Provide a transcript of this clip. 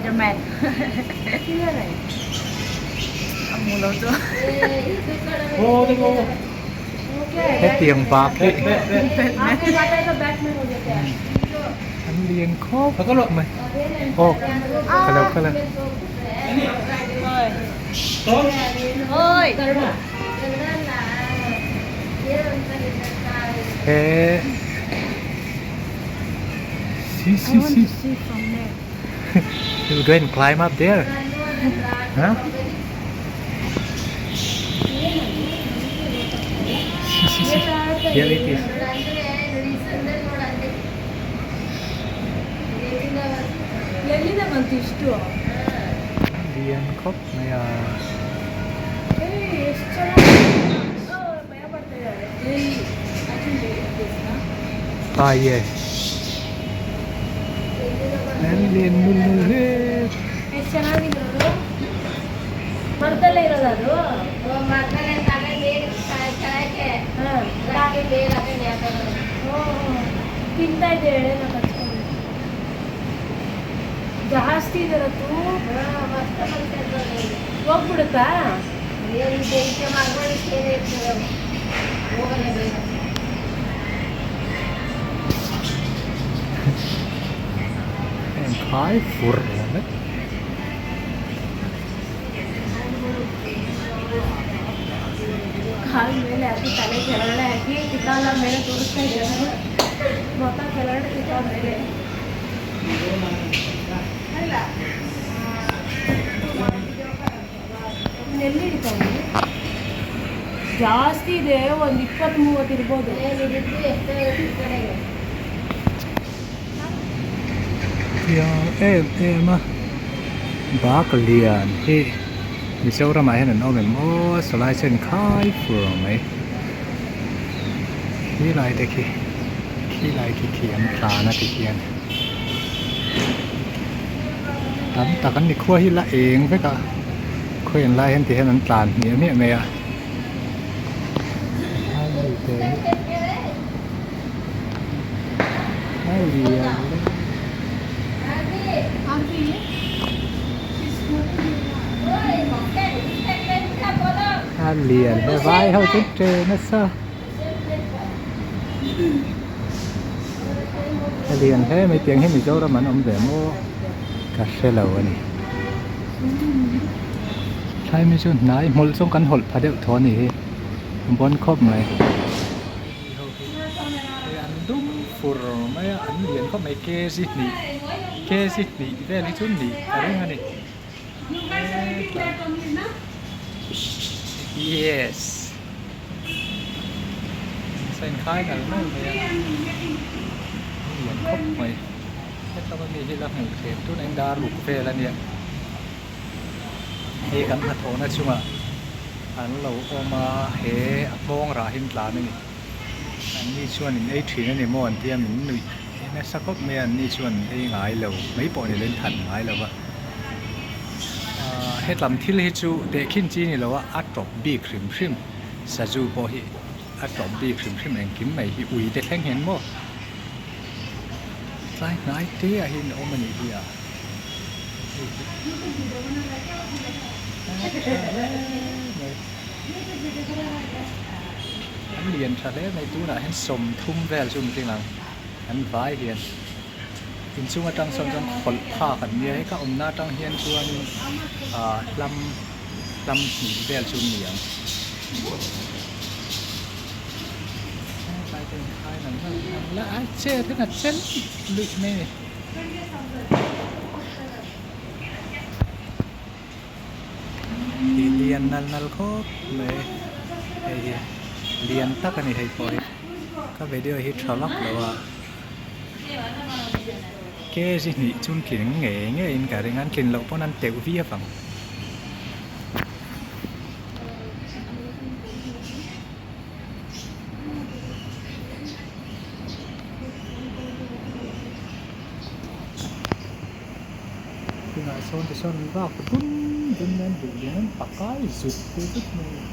Spiderman. A hmu lo chu. Hetiang bak hi an lian khawp mai aw ka lo kal a. He see see see you go and climb up there huh see see see here it is ಎಲ್ಲಿಂದ ಬಂತು ಇಷ್ಟು lian khawp mai a. ಎಷ್ಟು ಚೆನ್ನಾಗಿ ಭಯ ಪಡ್ತಾ ಇದ್ದಾರೆ. Ah yes. An lian nul nul hle. ಎಷ್ಟು ಚೆನ್ನಾಗಿದೆ ಅದು. ಮರದಲ್ಲೇ ಇರೋದು ಅದು. ಹಾಂ, ತಿಂತಾ ಇದೆ ಎಳೆನ ಕಚ್ಕೊಂಡು. ಜಾಸ್ತಿ ಇದೆ ರತ್ತು. ಹೋಗ್ಬಿಡುತ್ತಾ? Heng khai fur mai. ಕಾಲ್ ಮೇಲೆ ಹಾಕಿ, ತಲೆ ಕೆಳಗಡೆ ಹಾಕಿ, ಕಿತ್ತಾಲ ಮೇಲೆ ತೋರಿಸ್ತಾ ಇದ್ದಾರೆ. ಮೊತ್ತ ಕೆಳಗಡೆ, ಕಿತ್ತಾಲ ಮೇಲೆ. ಅಲ್ಲ, ಎಲ್ಲಿ ಹಿಡಿತಾವೆ? ಜಾಸ್ತಿ ಇದೆ, ಒಂದು 20-30 ಇರ್ಬೋದು. Tiang em em a bak lian hi Mizoram ah hian an awm em aw, sawlai chuan khai fur mai, khi lai te khi, khi lai khi khi an tlan a ti hian tam tak an ni. Khua hi la eng vek a, khawian lai hian ti hian an tlan hmiah hmiah mai a. A lian hle. A lian hle, vai ho chu che nasa. A lian hle mai, tiang hi Mizoram an awm ve maw ka hre lo a ni. Thlai mi chu hnai hmawlh chu kan hawlh pha deuh thaw a ni hi, bawn khawp mai. Hei an dum fur mai a, an lian khawp mai, kg hnih, kg hnih vel hi chu nih ka ring a ni. Yes. Sa inkhai nal nal mai a, an lian khawp mai. Hetlama mi hi la hmuh theih tun a in dar ruk vel a nia. Hei kan hnathawhna chungah an lo awm a, he a hmawng rah hi an tlan a ni. An ni chuan in ei thin a ni maw an tia, min nuih nasa khawp mai a, an ni chuan in ei ngai lo mai pawh ni lo in than ngai lo va. Ahh hetlam thil hi chu tehkhin chi ni lo a, a tawp bik hrim hrim, sazu pawh hi a tawp bik hrim hrim engkim mai hi ui te thleng hian maw tlai hnai te ah hian a awm a nih hi a. An lian tha hle mai, tunah hian 30 vel chu mihring ang an vai hian inchung atang sawn chuan khawlh phak an nia, hei ka awmna atang hian chuanin ah hlam hlam hnih vel chu ni ang. Luih mai a ni. Hi lian nal nal khawp mai hei hi lian tak a ni hei pawh hi ka video hi tha vak lo a kg hnih chu tling ngei ngei in ka ring a an tlin loh pawn an teuh viau ang. Tunah sawn tichuan vak dun dun mai an duh lian an pakai zut zut mai a ni.